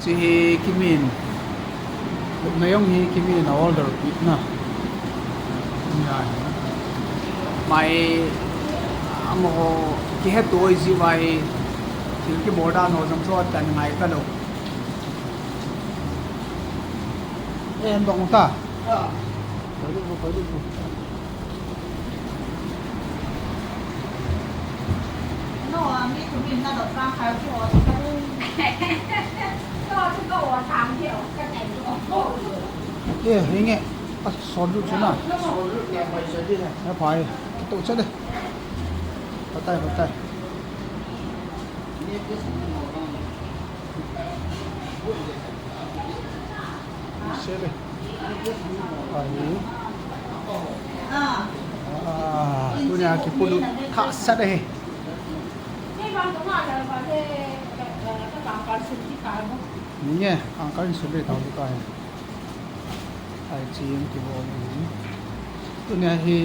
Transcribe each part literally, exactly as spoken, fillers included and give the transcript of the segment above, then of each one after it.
Hiche hi kimin, lupna jong hi kimin a order pi na. Mai, amaho kihetoi jiu ahi, thil kibol dan ho jong chu atan ngai talou. Eh, an dong ta. Eh, hinge. A, sol lut chu na. Sol lut le, pai sa di na. Na pai. Kitou cha de. Patai, patai. Sele. Ahi. Ah, tunia kipolut thah sat ahi. Ninge, kangkal in sut be tau ding ahi. Ai, chim kibol ahi. Tunia hi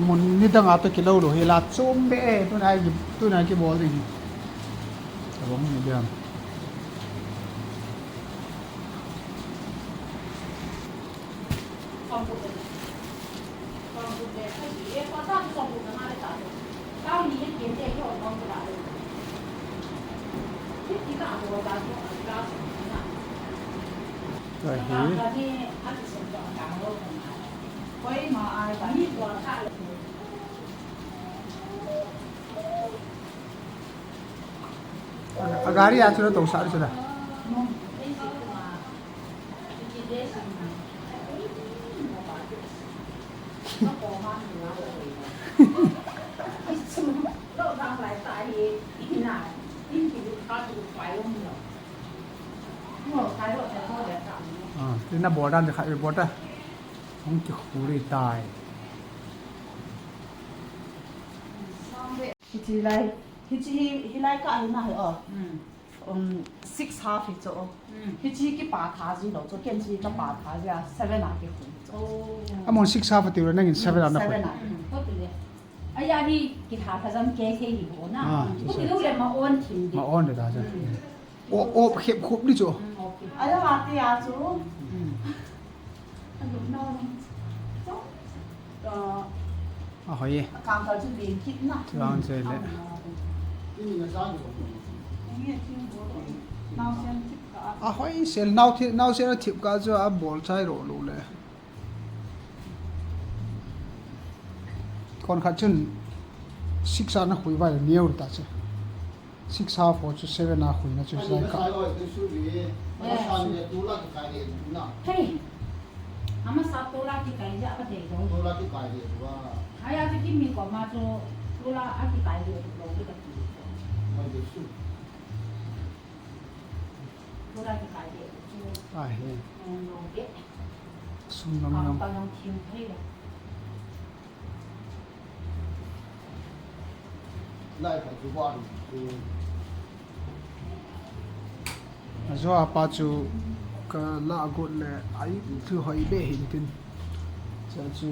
mun nidang a toh kilou lou hi la chom be e, tunia hi, tunia kibol ding hi. Tabang ni biang. Tua hi. A gari a chu na tousah chu na. Ah, tina bol dan de kha, bol ta. Hung kikhu le tai. Hichi lai, hichi hi, hilai ka hi na hi o. Um, six half hi chu. Hichi hi kipa tha ji lou chu, ken chi ka pa tha ji a, seven a kikhu chu. Amahon six half ati u le nangin seven a na khui. Seven a. Aya hi kitha tha jam ke thei hi ho na. Ah, kiti lou le ma on thim di. Ma on de ta jam. O, o, khep khup di chu. Aya ma ti a chu. A hoi e. Chuang chele. A hoi sel, nau thi, nau sel a thip ka chu a bol chai ro lo le. Kon khat chun six a na khui vai neo ta che. Six half ho chu seven a khuina chu sai ka. Hei. Amasa tola kikai ja ka thei dong. Tola kikai de wa. Aya chu kimi koma chu tola a kikai de lo ka ti. Mai de su. Tola kikai de chu. A he. Lo de. Sum nang nang. Ka nang thim thei. Ajo apa chu ka la got le ai thu hoi be hin tin. Cha chu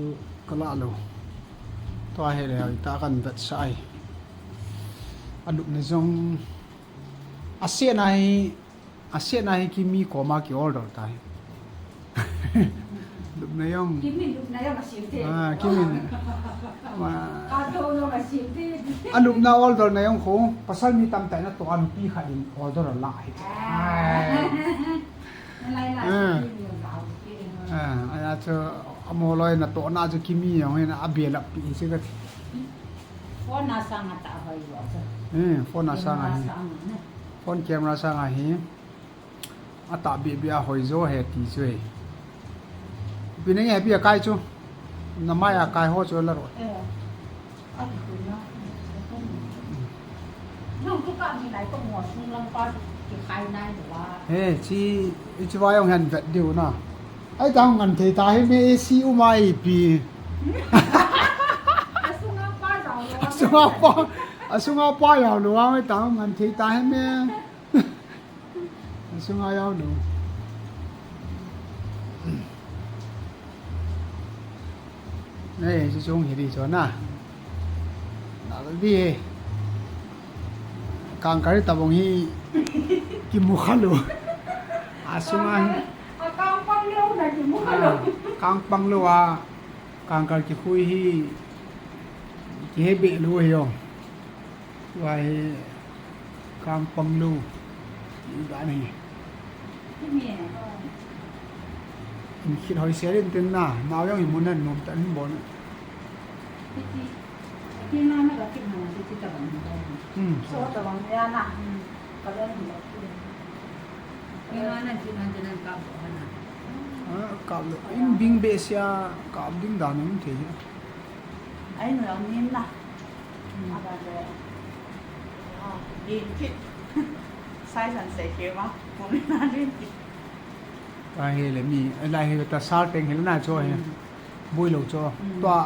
ka la lo. Tua hi le ai ta kan vet sa ai. A lup ne jong a se nai. A se na hi kimi koma ki order ta hi. Lupna jong. Kimin lupna jong a sim te. Ah, kimin. Ma. Ka do jong a sim te. A lupna order na jong kho, pasal mi tamtah na to a nupi khat in order a la hi. Ah. Na lai la sim te ni jong ka sim te. Ah, aya chu amo loi na to na chu kimi jong hin a belap pi hi se ka. Phone na sang a ta hoi lo chu. Eh, phone na sang a hi. Camera sang a ne. Phone camera sang a hi. A ta bi bi a hoi jo he ti chu he. Pi nang he pi a kai chu. Na mai a kai ho chu la ro. Eh. A ti tu na. Nang tu ka mi lai ko mo sung lang pa ki khai nai lo wa. He, chi, chi wa jong han vet diu na. Ai tang ngan thei ta hi me si u mai pi. A sung a pa jao lo. A sung a pa, a sung a pa jao lo wa, ai tang ngan thei ta hi me. Sunga yao nu. Nei, si sung hi di chona. Na di. Kang kari tabong hi kimu khalu. Asunga hi. A kangpang lou na kimu ka lou. Ah, kangpang lou a, kangkal kikhui hi, kihe be lou hi o. Tua hi kangpang lou. Ti dan hi. Kimi e. Khit hoi se rin tin na, nao jong hi mun nan nom tan bol. Titi. Kina na ka kina na titi tabang ni. Hmm. So tabang ya na. Hmm. Ka ben ni. Kina na kina na ka bo na. Ah, kap lou. In bing be sia kap ding dan um thei. Ai no ang nin na. Hmm. Aba le. Ah, din kit. Sai san se ke ma. Ko ni na din kit. Ka he le mi, lai he ta sal teng he le na cho he. Hmm. Bui lou cho. Hmm. Tua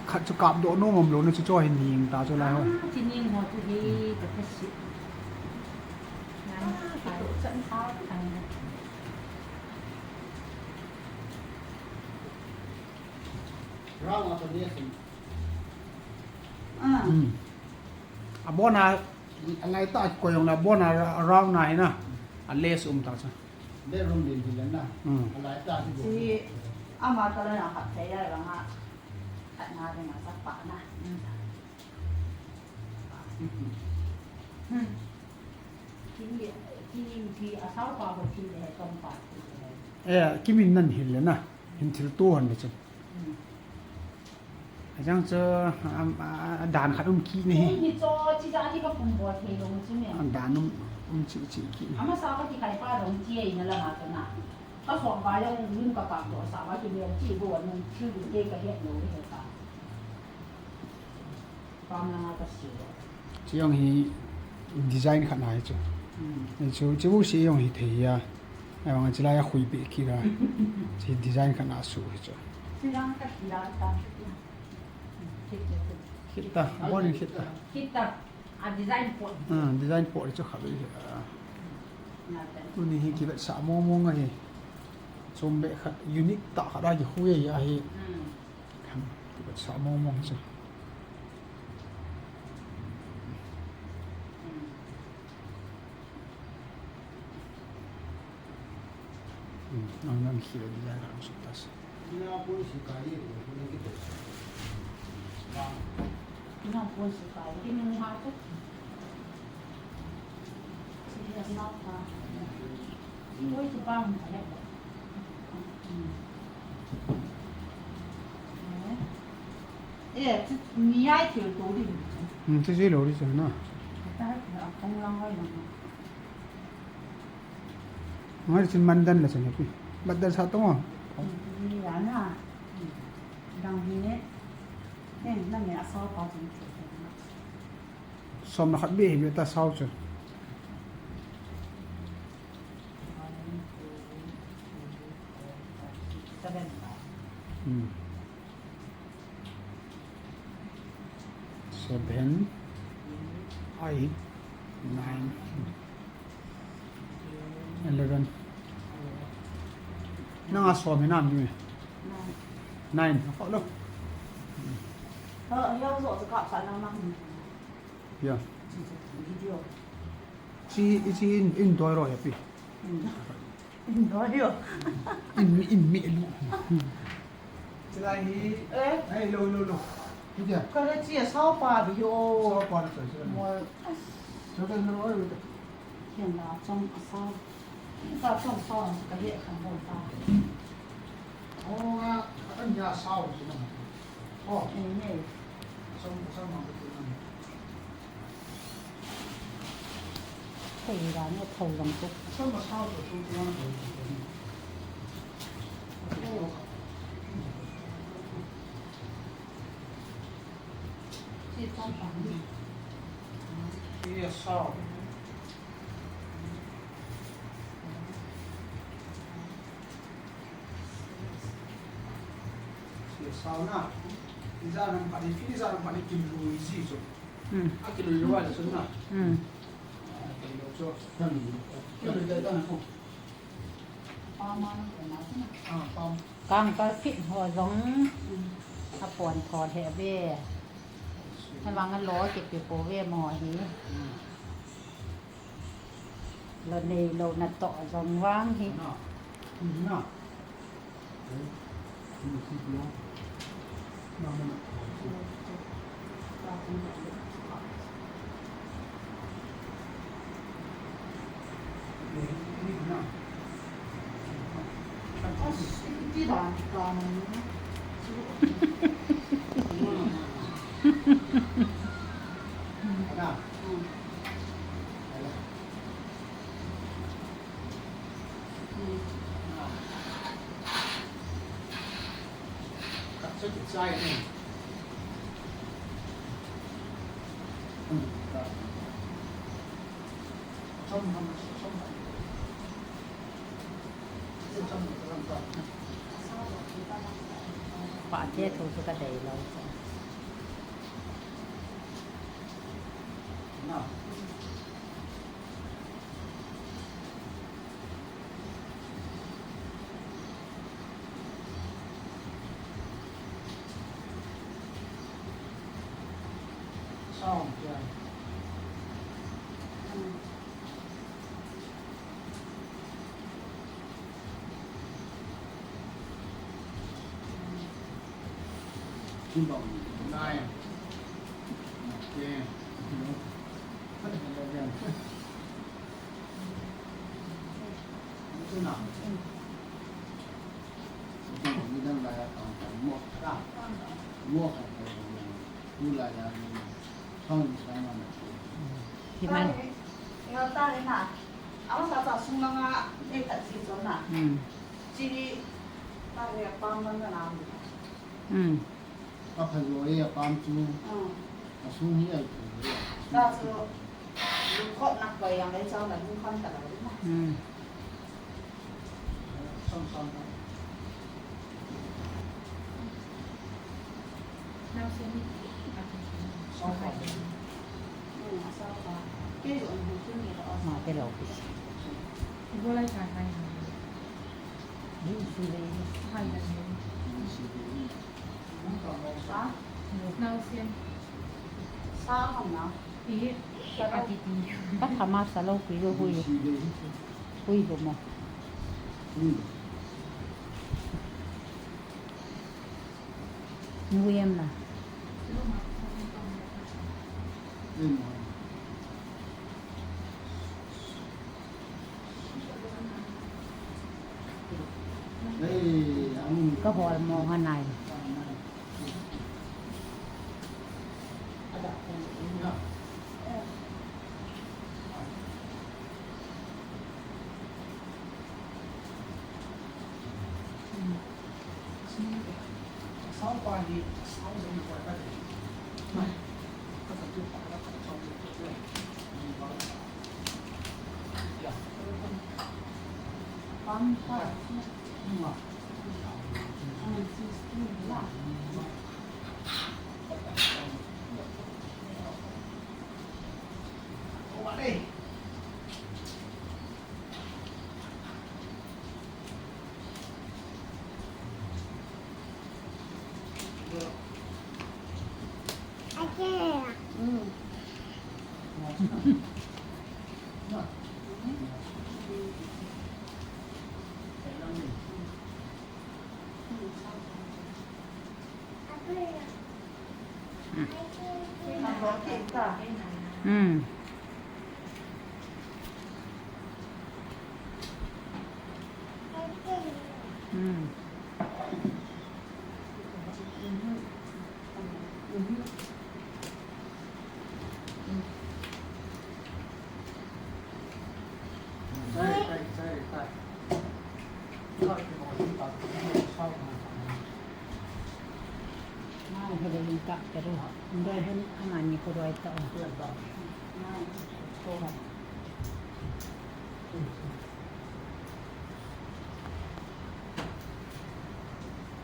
khat chu kap doh nom mom lou na chu cho he ning ta cho lai ho. Ah, chi ning ho chu he ta ka si. Nan ka to chan sa ta. Rang a ta ni sin. Ah. Hmm. Abona, alai ta koi jong le abona ra-, round na hi na. A lace um ta cha. Bedroom din din na. Hmm. Alai ta hi. Si ama ta la na khat thei ya bang a. Khat na de ma sa pa na. Hmm. Hmm. Ki, ki, ki a sao pa ko ki le tong pa. Eh, kimin nan hil le na. Hin thil to han le chu. Hmm. Ajang chu, a, a, a dan khat um kit ni hi. Kum hi cho, chi ja hi ka kum bo thei lo chu me. A dan um, um chi chi kit ni. Ama sa ka ti kai pa dong chi ai na la ma chu na. Ka so ba jong lim ka ka ko sa ba ki me chi bo na chi bu te ka het lo he ta. Pam la ka si lo. Chi jong hi design khat na hi chu. Hmm. Chu, chu bu si jong hi thei ya. Ai vang chi lai a khui be kira. Chi design khat na su hi chu. Chi lang ka si la ta. Khit ta, bon khit ta. Khit ta. A design po. Ah, design po chu kha be. Na ta. Tuni hi kivetsah mong mong ahi. Chom be khat unique ta khat a kikhui ahi. Hmm. Kivetsah mong mong chu. Hmm. Hmm, ang nang kira di jana ang sutas. Ina pun si kai, ina kita. Ina pun si kai, ina ha tu. Si dia na pa. Ina tu pa mo ya. Hmm. Eh, tu ni ai ti lo di. Hmm, tu si lo di sana. Ta ha kong lang ai. Ngai chin mandan la chin pi. Mandan sa tong o. Ni ya na. Dang hi ne. Nen na me a sao pa chin. Som na khat be hi be ta sao chu. Seven. Hmm. Seven, eight, nine, eleven. Nang a som hi nam ni? Nine. Nine. Ako lo. Ờ, yau zo sa kap sa nang nang. Ya. Video. Chi, chi in, in doi ro ya pi. Hmm. In doi yo. In mi, in mi lu. Chilai hi. Eh? Ai, lo, lo, lo. Hi dia. Ka le chi a sao pa bi yo. Sao pa na choi chilai. Mo. Choi chilai lo, lo. Hian la chom a sao. Ka chom sao ka he khan bo ta. Oh, a, a kan ya sao chi na. Oh. Eh, ne. Sao, sao ma ka chi na. Thei dan a tho lam tuk. Sao na. Iza nam padi, iza nam padi kim lu izi so. Hmm. A kilui lou a le chun na. Hmm. A kilui lou chu. Kilui lou ta na ko. Ah, pam. Kangkal phit ho jong a pon tho he ve. Hevang a lo kit pi po ve mo hi. Hmm. Lo nei lo na to jong vang hi. Pate thu chu ka dei lo. Himan. Nga ta ni na. Ama sa sa sung na nga, eh, ta si so na. Hmm. Chini, ta ni pa man na na. Hmm. A pha jo e a pam chu. Hmm. A sung hi ai chu. Ta chu, lu khot nak pa yang ai chang na lu kham ta la na. Hmm. Ka tha masa lo pi lo hui. Hui lo mo. Nuem la. Ka hol mo ha nai. Hmm. Hmm.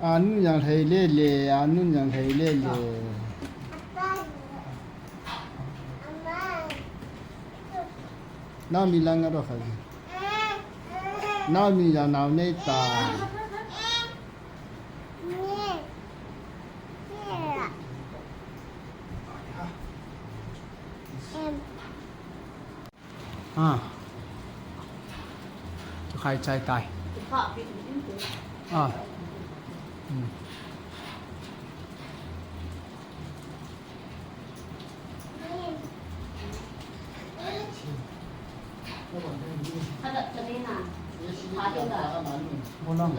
Anun jang lhei le le, anun jang lhei le le. Nami lang aro khaji. Nami jang nau nei ta. Ha. Chai, chai, tai. Ah. Hmm. Bolang.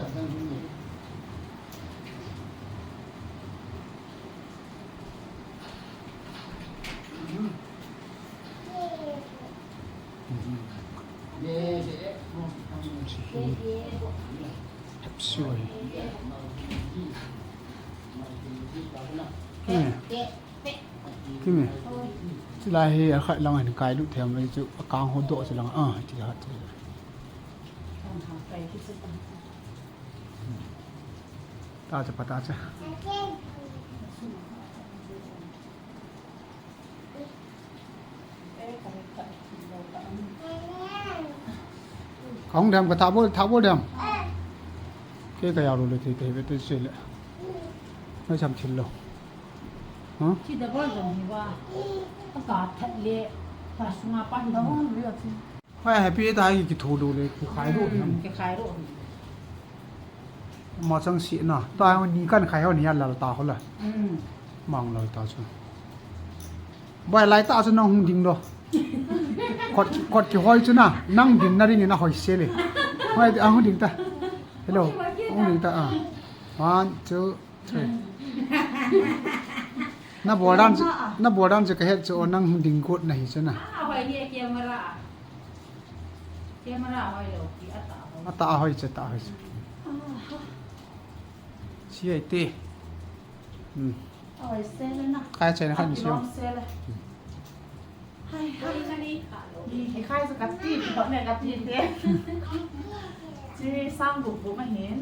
Hepsi oi. Kimi. Kimi. Chulai hi akhat lang hin kai lut them mai chu akang ho doh chu lang a, ti khat chu. Ta cha pa ta cha. Ka hung dem, ka tha bol, tha bol dem. Kei ka yau lo le thei thei ve te se le. Ngai cham thil lo. Ha? Chi da bol jong hi va. Ka ka that le. Ka sunga pa hi da bol le chi. Hoi, happy ta hi ki tho do le, ki khai do. Hmm, ki khai do. Ma chang si na. Ta ni kan khai ho ni a lal ta ho la. Hmm. Mang lal ta chu. Bai lai ta chu nang hung ding do. Kot, kot ki hoi chu na. Nang ding na ring na hoi se le. Hoi, a hung ding ta. Hello. Hung ding ta a. One, two, three. Na bol dan chu, na bol dan chu ka het chu, o, nang hung ding got na hi chu na. A hoi ni camera. Camera hoi lo, ki a ta hoi. A ta hoi chu, ta hoi chu. Aha. Si ai te. Hmm. A hoi se le na. Kai chai na khan si. Long se le. Hai, hai. Ni ki khai sa ka ti, ki hot ne ka ti te. Chi sang gup gup ma hin.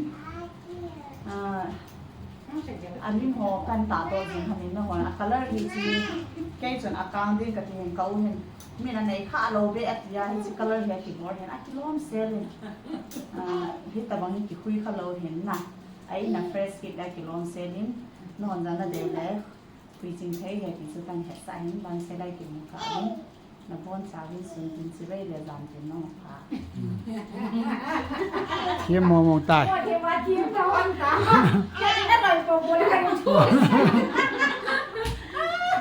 Ah, a lim ho kan ta to jing han in na ho. A color hi chi kei chun a kang ding ka ti hin ka u hin. Min a nei kha lo be a ti a hi chi color hi a ki bor hin a ki lom sel in. Ah, hi ta bang hi ki khui kha lo hin na. A in a fresh kit a ki lom sel in. Na hon jana de le. Khui ching thei he ti chu kan hetsah hin, ban se lai ti mun ka hin. Na bon sa vin sun tin chibai le jan tin nong pha. Thiam mo mo tai. Ko thiam a thiam ta hon ta. Ka ti na loi po po le ka ni.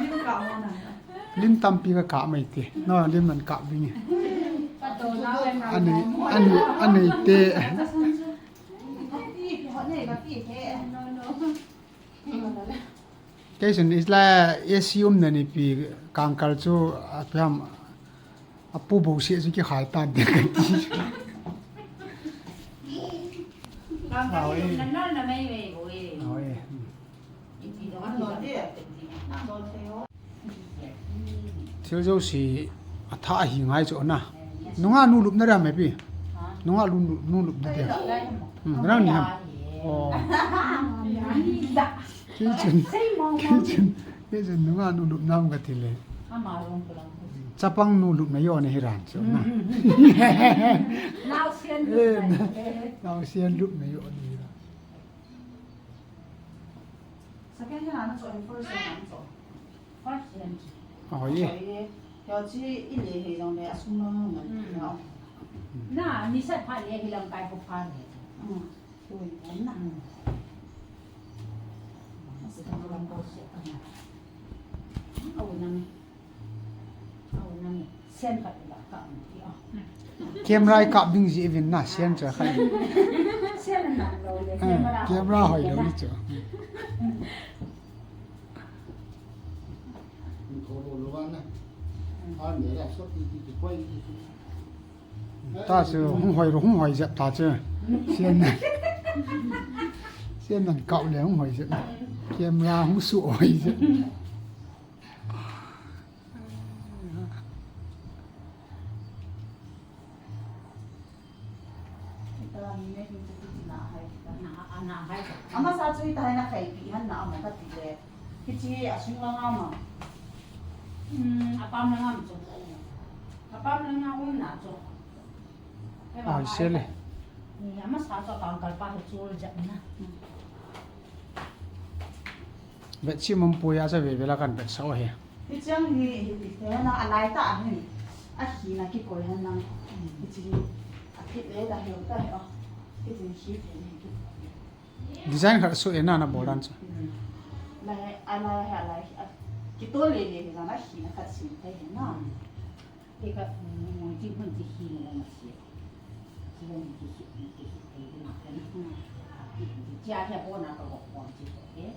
Lim ka mo na. Lim tampi ka kap mai te. No, lim man kap ding e. Pa to na le na. Ani, ani, ani te. Ti, ti, hot ne ka ti he. No, no. Kei chun isla A C umna nipi kangkal chu apiam apu bo se chu kikhai tan te kati. Kangkal chu na nal na mei mei bo e. Awe. Thil jouse athah ahi ngai chu na. Nunga nu lupna dam e pi. Nunga lu, nu lupna dam. Hmm, rang ni ham. Oh. Kei chun, kei chun, kei chun nunga nu lupna ham kati le. Chapang nu lupna jo na hi ran chu na. Naosen lupna. Eh, na, naosen lupna jo na hi ran. Second hand ana cho, first hand ana cho. First hand. Ahoi e. Ahoi e. Yo chi i le he jong le asung lo ngan. Hmm. Yo. Na, ni sat pha le hi lam kai ko pha le. Hmm. Tu ni na. Hmm. Asa ta lam ko se ka na. Au na. Camera i kap ding ji vin na, sian cha khai. Camera hoi lo ni chu. Ta chu hung hoi ro, hung hoi jep ta chu. Sian na. Sian nan kap le hung hoi jep. Camera hung su hoi jep. Amasa chu hitahin akhaipi hon na ama kati le. Hiche asung lang ama. Hmm, apam lang ama chu. Apam lang a um na chu. Ai, sele. Ni amasa chu kangkal pa hi chu jep na. Vet si mum pui a cha ve ve la kan vet sa o he. Hichang hi, hi ti te na alai ta hin. Ahi na kikoi han nang. Hichi hi. A Phit le ta, heo ta, heo. Phit le, phit le. Design khat su e na na bol dan chu. Lai, a lai, a lai, a kitol le le, na na hi na khat sin thei na. Te ka, mm, chi hun chi hi na ma si. Chi hun chi hi, chi hi thei na ka na. Chi a he bo na ka bo ko chi ko e.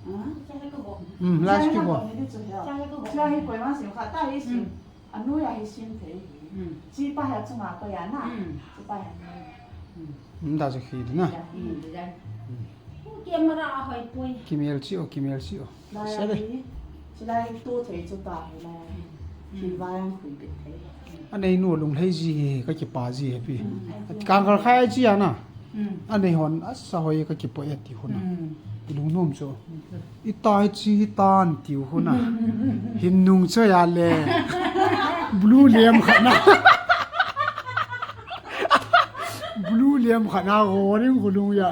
Chi a he ka bo. Hmm, last ki bo. Chi a he ka bo. Chi a he ko ma si kha ta hi si. Anu ya hi sin thei hi. Hmm. Chi pa ha chunga ko ya na. Hmm. Chi pa ha. Hmm. Hmm, da chu khi di na. Ya, hi di da. Hmm. Camera a hoi poi. Kimel chi o, kimel chi o. Lai ya hi. Chi lai tu thei chu ta hi lai. Hmm. Hi va yang khui be thei. Anei nu lung lhei ji hi, ka kipa ji hi pi. Hmm. Kang kal khai chi ya na. Hmm. Anei hon asa hoi ka kipo e ti huna. Hmm. Lungnom chu. Hmm. Itai chi tan tiu huna. Hin nung chu ya le. Blue lem khana. Blue lem khana go ring go lung ya.